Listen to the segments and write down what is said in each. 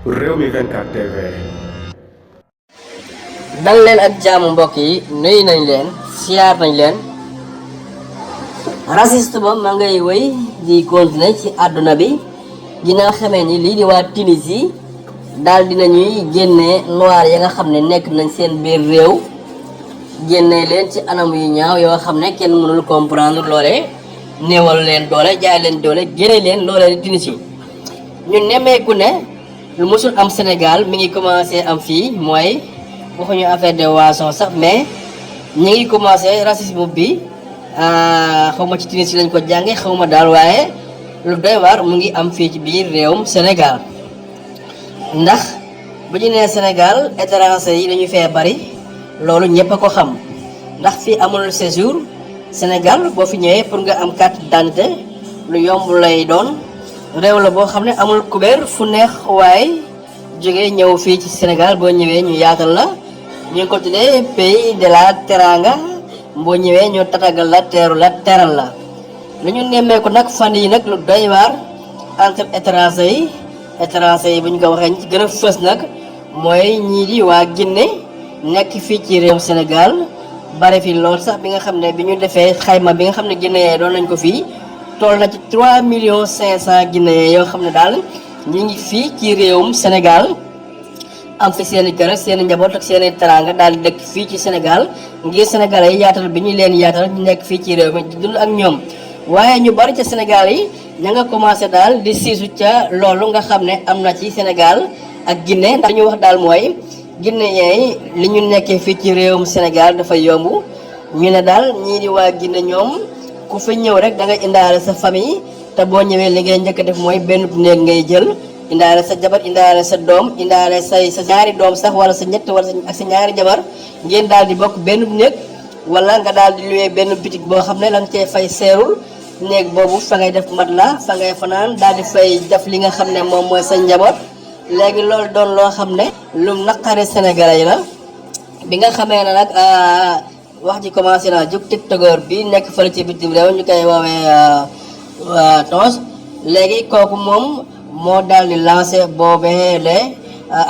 Rewmi 24 TV. dal leen ak jàmm mbokk yi nuyu nañ leen siyaar nañ leen. raciste ba ma ngay wéy di continuer ci àdduna bi ginnaaw xamee ni lii di waa Tunisie daal dinañuy génnee noir ya nga xam ne nekk nañ seen biir réew génnee leen ci anam yu ñaaw yoo xam ne kenn mënul comprendre loole néewal leen doole jaay leen doole génne leen loole di Tunisie ñu nemmeeku ne lu mësul am Sénégal mi ngi commencé am fii mooy waxuñu affaire de waason sax mais ñi ngi commencé racisme bi xaw ma ci Tunisie lañ ko jànge xaw ma daal waaye lu doy waar mu ngi am fii ci biir réewum Sénégal ndax bu ñu nee Sénégal étranger yi dañu fee bari loolu ñëpp a ko xam ndax fii amul séjour Sénégal boo fi ñëwee pour nga am carte d'identité lu yomb lay doon réew la boo xam ne amul kubéer fu neex waaye jógee ñëw fii ci Sénégal boo ñëwee ñu yaatal la ñu ngi ko tuddee pays de la teranga boo ñëwee ñu tatagal la teeru la teral la lu ñu nemmeeku nag fan yi nag lu doy waar entre étranger yi bu ñu ko waxee ñi ci gën a fës nag mooy ñii di waa Guinée nekk fii ci réewum Sénégal bare fi lool sax bi nga xam ne bi ñu defee xayma bi nga xam ne Guinée doon nañ ko fii toll na ci 3 millions 500 Guinéens yoo xam ne daal ñi ngi fii ci réewum Sénégal am fi seen i kër seen i njaboot ak seen i teraanga daal di dëkk fii ci Sénégal ngir Sénégalais yi yaatal bi ñu leen yaatal ñu nekk fii ci réew mi di dund ak ñoom waaye ñu bari ca Sénégal yi ña nga commencé daal di siisu ca loolu nga xam ne am na ci Sénégal ak Guinée ndax ñu wax daal mooy Guinéens yi li ñu nekkee fii ci réewum Sénégal dafa yomb ñu ne daal ñii di waa Guinée ñoom ku fi ñëw rek da nga indaale sa famille te boo ñëwee li ngay njëkk a def mooy benn néeg ngay jël indaale sa jabar indaale sa doom indaale sa ñaari doom sax wala sa ñett wala ak sa ñaari jabar ngeen daal di bokk benn néeg wala nga daal di luwee benn bitig boo xam ne la nga cee fay seerul néeg boobu fa ngay def mat la fa ngay fanaan daal di fay def li nga xam ne moom mooy sa njaboot léegi loolu doon loo xam ne lu naqari Sénégalais yi la bi nga xamee ne nag wax ji commencé naa jóg tiktokeur bi nekk fële ci bitim réew ñu koy woowee Tonge léegi kooku moom moo daal di lancé boobee le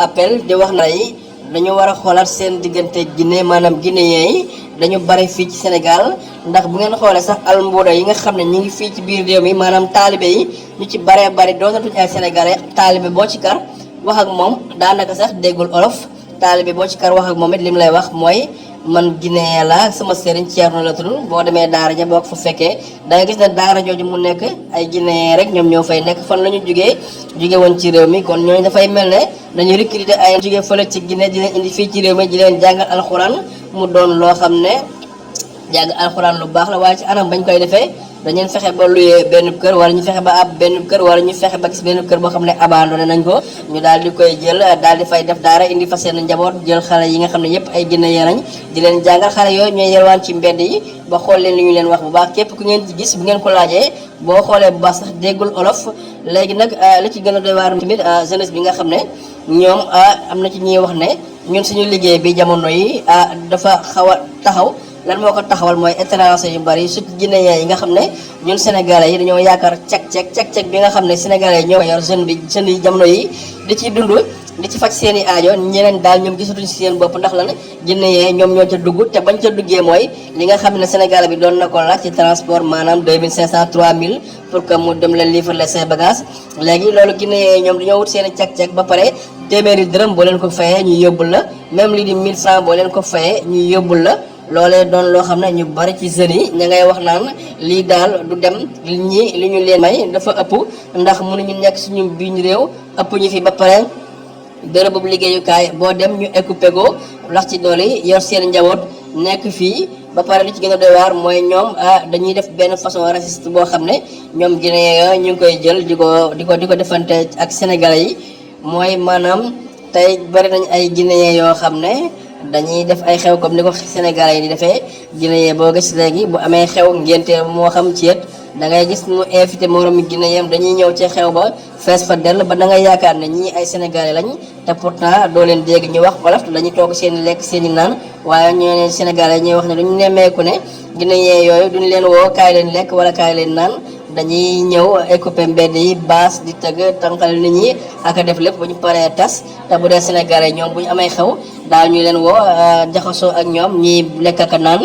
appel di wax na yi dañu war a xoolaat seen diggante Guinée maanaam guinéen yi dañu bari fii ci Sénégal ndax bu ngeen xoolee sax almbuuda yi nga xam ne ñi ngi fii ci biir réew mi maanaam taalibe yi ñu ci baree bari doonatuñ ay Sénégalais taalibe boo ci kar wax ak moom daanaka sax déggul olof taalibe boo ci kar wax ak moom it li mu lay wax mooy man Guinée la sama sëriñ Thierno la tudd boo demee daara ja boo ko fa fekkee da nga gis ne daara jooju mu nekk ay Guinéen rek ñoom ñoo fay nekk fan la ñu jugee woon ci réew mi kon ñooñu dafay mel ne dañu recruter ay jugee fële ci Guinée di leen indi fii ci réew mi di leen jàngal alxuraan mu doon loo xam ne jàng alxuraan lu baax la waaye ci anam bañ koy defee dañu fexe ba luyee benn kër wala ñu fexe ba ab benn kër wala ñu fexe ba gis benn kër boo xam ne abandonné nañ ko ñu daal di koy jël daal di fay def daara indi fa seen njaboot jël xale yi nga xam ne yëpp ay Guinéen lañ di leen jàngal xale yooyu ñooy yelwaan ci mbedd yi ba xool leen li ñu leen wax bu baax képp ku ngeen ci gis bu ngeen ko laajee boo xoolee bu baax sax déggul olof léegi nag li ci gën a doy waar tamit jeunesse bi nga xam ne ñoom am na ci ñuy wax ne ñun suñu liggéey bi jamono yi dafa xaw a taxaw lan moo ko taxawal mooy étranger yu bari surtout Guinéens yi nga xam ne ñun Sénégalais yi dañoo yaakaar cag bi nga xam ne Sénégalais yi ñoo yor jeune yi jamono yi di ci dund di ci faj seen i aajo ñeneen daal ñoom gisatuñ si seen bopp ndax lan Guinéens ñoom ñoo ca dugg te bañ ca duggee mooy li nga xam ne Sénégalais bi doon na ko laaj ci transport maanaam 2500 3000 pour que mu dem leen livrer ses bagages léegi loolu Guinéens ñoom dañoo wut seen i cag ba pare téeméeri dërëm boo leen ko fayee ñu yóbbul la même lii di 1000 francs boo leen ko fayee ñu yóbbul la loolee doon loo xam ne ñu bari ci jeunes yi ña ngay wax naan lii daal du dem ñi li ñu leen may dafa ëpp ndax mënuñu nekk suñu biir réew ëpp ñu fi ba pare bërëbu liggéeyukaay boo dem ñu écoupé ko lax ci doole yi yor seen njaboot nekk fii ba pare li ci gën a doy waar mooy ñoom dañuy def benn façon raciste boo xam ne ñoom Guinéen yooyu ñu ngi koy jël di ko defante ak Sénégalais yi mooy maanaam tey bari nañ ay Guinéen yoo xam ne dañuy def ay xew comme ni ko Sénégalais yi di defee Guinéen boo gis léegi bu amee xew ngénte moo xam ceet da ngay gis mu invité moromi Guinéen dañuy ñëw ci xew ba fees fa dell ba da ngay yaakaar ne ñii ay Sénégalais lañ te pourtant doo leen dégg ñu wax wolof dañuy toog seen i lekk seen i naan waaye ñoo ne Sénégalais ñuy wax ne duñu nemmeeku ne Guinéen yooyu duñu leen woo kaay leen lekk wala kaay leen naan dañuy ñëw écouper mbedd yi baas di tëgg tànqal nit ñi ak a def lépp bu ñu paree tas. te bu dee Sénégalais ñoom bu ñu amee xew daaw ñu leen woo jaxasoo ak ñoom ñi lekk ak naan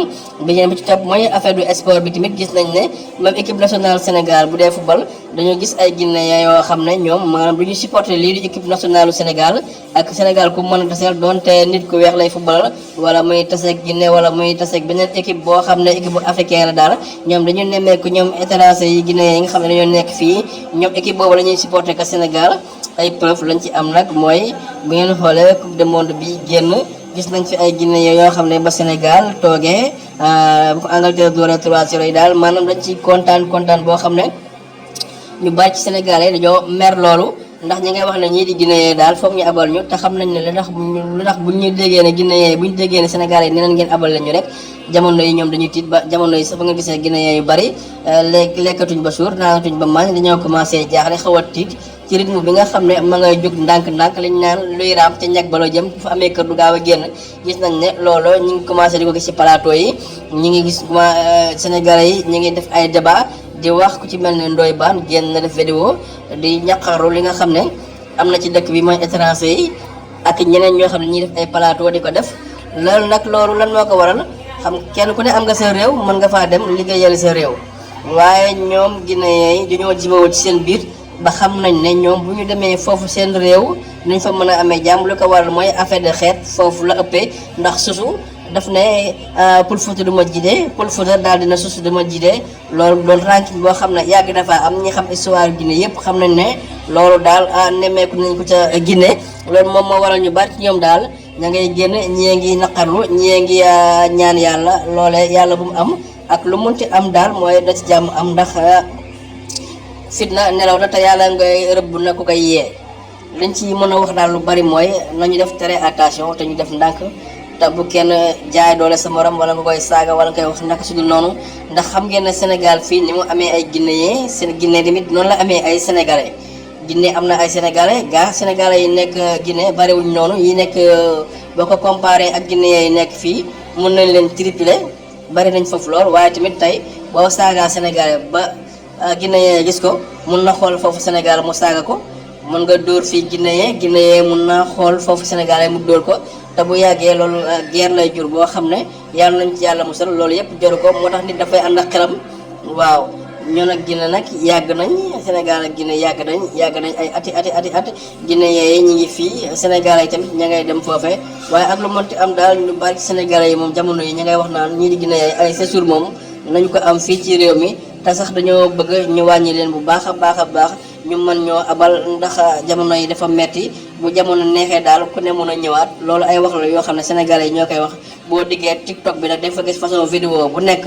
bi ñu ci topp mooy affaire du sport bi tamit gis nañ ne même équipe nationale Sénégal bu dee football dañoo gis ay Guinéens yoo xam ne ñoom maanaam du ñu supporter lii di équipe nationale Sénégal ak Sénégal ku mën a taseel donte nit ku weex lay football wala muy taseeg Guinée wala muy taseeg beneen équipe boo xam ne équipe bu africain la daal ñoom dañu nemmeeku ñoom étranger yi Guinéens yi nga xam ne dañoo nekk fii ñoom équipe boobu la ñuy supporter que Sénégal ay preuve lañ ci am nag mooy bu ngeen xoolee coupe du monde bi génn gis nañ fi ay Guinéens yoo xam ne ba Sénégal toogee bu ko Angleterre dooree 3-0 yi daal maanaam dañ ci kontaan boo xam ne ñu bari ci Sénégal yi dañoo mer loolu ndax ñi ngay wax ne ñii di Guinéens daal foog ñu abal ñu te xam nañ ne lu tax bu ñu déggee ne Guinéens bu ñu déggee ne Sénégal yi neneen ngeen abal lañu rek jamono yi ñoom dañuy tiit ba jamono yi sax ba nga gisee Guinéens yu bari lekkatuñ ba suur naanatuñ ba maañ dañoo commencé jaaxle xaw a tiit ci rythme bi nga xam ne ma ngay jóg ndànk-ndànk liñ naan luy raam te ñag baloo jëm fu amee kër du gaaw a génn gis nañ ne loolu ñu ngi commencé di ko gis ci plateau yi ñi ngi gis Sénégalais yi ñi ngi def ay débat di wax ku ci mel ne Ndoye Bane génn na def vidéo di ñaqaru li nga xam ne am na ci dëkk bi mooy étranger yi ak ñeneen ñoo xam ne ñuy def ay plateau di ko def loolu nag loolu lan moo ko waral xam kenn ku ne am nga sa réew mën nga faa dem liggéeyal sa réew waaye ñoom Guinéens yi dañoo jibawoo ci seen biir ba xam nañ ne ñoom bu ñu demee foofu seen réew nañ fa mën a amee jàmm lu ko waral mooy affaire de xeet foofu la ëppee ndax susu daf ne Pël Fuuta du ma jidee Pël Fuuta daal dina susu du ma jidee loolu doon ranking boo xam ne yàgg dafa am ñi xam histoire Guinée yëpp xam nañ ne loolu daal nemmeeku nañ ko ca Guinée loolu moom moo waral ñu bari ci ñoom daal ña ngay génn ñii ngi naqarlu ñii ngi ñaan yàlla loolee yàlla bu mu am ak lu munti am daal mooy da ci jàmm am ndax fitna nelaw na te yàlla ngay rëbb na ku koy yee liñ ci mën a wax daal lu bari mooy nañu def très attention te ñu def ndànk te bu kenn jaay doole sa morom wala nga koy saaga wala nga koy wax naka su dul noonu ndax xam ngeen ne Sénégal fii ni mu amee ay Guinéens seen Guinée tamit noonu la amee ay Sénégalais Guinée am na ay Sénégalais gaa Sénégalais yi nekk Guinée bariwuñ noonu yi nekk boo ko comparé ak Guinéens yi nekk fii mun nañ leen tripler bari nañ foofu lool waaye tamit tey boo saagaa Sénégalais ba Guinéen gis ko mun na xool foofu Sénégal mu saaga ko mun nga dóor fii Guinéen mun na xool foofu Sénégal mu dóor ko te bu yàggee loolu guerre lay jur boo xam ne yàlla nañ ci yàlla musal loolu yëpp jaru ko moo tax nit dafay ànd ak xelam waaw ñun ak Guinée nag yàgg nañ Sénégal ak Guinée yàgg nañ ay ati Guinéen yi ñu ngi fii Sénégal yi tamit ña ngay dem foofee waaye ak lu mënti am daal ñu bari Sénégalais yi moom jamono yi ña ngay wax naan ñii di Guinéen ay séjour moom nañu ko am fii ci réew mi te sax dañoo bëgg ñu wàññi leen bu baax a baax ñu mën ñoo abal ndax jamono yi dafa metti bu jamono neexee daal ku ne mën a ñëwaat loolu ay wax la yoo xam ne Sénégalais yi ñoo koy wax boo diggee TikTok bi nag dafa gis façon vidéo bu nekk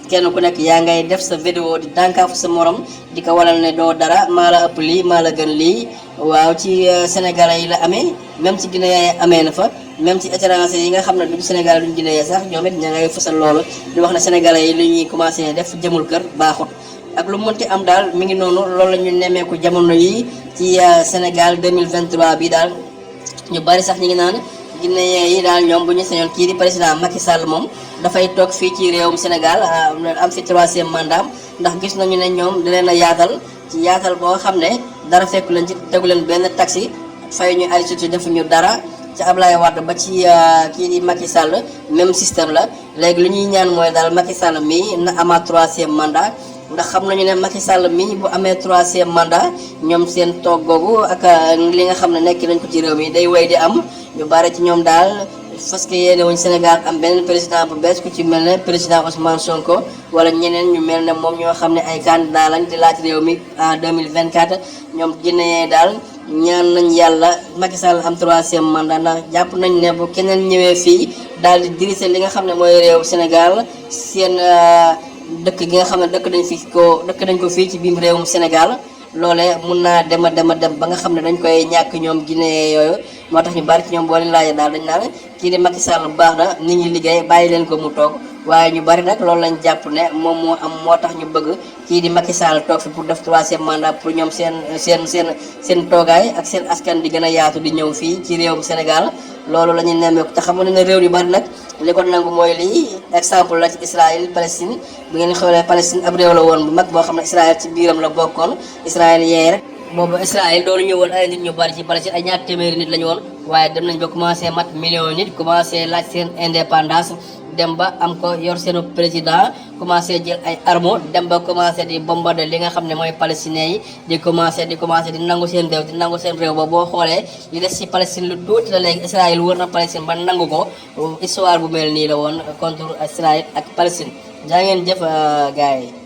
kenn ku nekk yaa ngay def sa vidéo di dànkaafu sa morom di ko walal ne doo dara maa la ëpp lii maa la gën lii waaw ci Sénégalais yi la amee même ci Guinéen yi amee na fa même ci étranger yi nga xam ne duñ Sénégalais duñ Guinéen sax ñoom it ña ngay fësal loolu di wax ne Sénégalais yi li ñuy commencé def jëmul kër baaxut ak lu mënti am daal mi ngi noonu loolu la ñu nemmeeku jamono yi ci Sénégal 2023 bi daal ñu bari sax ñi ngi naan Guinéen yi daal ñoom bu ñu sañoon kii di président Macky Sall moom dafay toog fii ci réewum Sénégal am fi 3e mandat ndax gis nañu ne ñoom da leen a yaatal ci yaatal boo xam ne dara fekku leen ci tegu leen benn taxi fay ñu ay suti defuñu dara ci Ablaye Wade ba ci kii di Macky Sall même système la léegi lu ñuy ñaan mooy daal Macky Sall mii na amaat 3e mandat ndax xam nañu ne Macky Sall mii bu amee 3e mandat ñoom seen toog googu ak li nga xam ne nekk nañ ko ci réew mi day wéy di am ñu bari ci ñoom daal parce que yéene wuñ Sénégal am beneen président bu bees ku ci mel ne président Ousmane Sonko wala ñeneen ñu mel ne moom ñoo xam ne ay candidat lañ di laaj réew mi en 2024 ñoom Guinéen daal ñaan nañ yàlla Macky Sall am 3e mandat ndax jàpp nañ ne bu keneen ñëwee fii daal di diriger li nga xam ne mooy réew Sénégal seen dëkk gi nga xam ne dëkk nañ ko fii ci biir réewum Sénégal loolee mun naa dem ba nga xam ne dañ koy ñàkk ñoom Guinée yooyu moo tax ñu bari ci ñoom boo leen laajee daal dañ naan kii di Macky Sall bu baax na nit ñi liggéey bàyyi leen ko mu toog waaye ñu bari nag loolu lañ jàpp ne moom moo am moo tax ñu bëgg kii di Macky Sall toog fi pour def 3e mandat pour ñoom seen toogaay ak seen askan di gën a yaatu di ñëw fii ci réewum Sénégal loolu la ñuy nemmeeku te xamu ne réew yu bari nag li ko nangu mooy lii exemple la ci Israël Palestine bu ngeen xoolee Palestine ab réew la woon bu mag boo xam ne Israël ci biiram la bokkoon Israël yee rek boobu Israël doonu ñëwoon ay nit ñu bari ci Palestine ay ñaar téeméeri nit la ñu woon waaye dem nañ ba commencé mat million nit commencé laaj seen indépendance dem ba am ko yor seenu président commencé jël ay armes dem ba commencé di bombarder li nga xam ne mooy palestiniens yi di commencé di nangu seen réew di nangu seen réew ba boo xoolee li des ci Palestine lu tuuti la léegi Israël wër na Palestine ba nangu ko histoire bu mel nii la woon contre Israël ak Palestine jaa ngeen jëf gars yi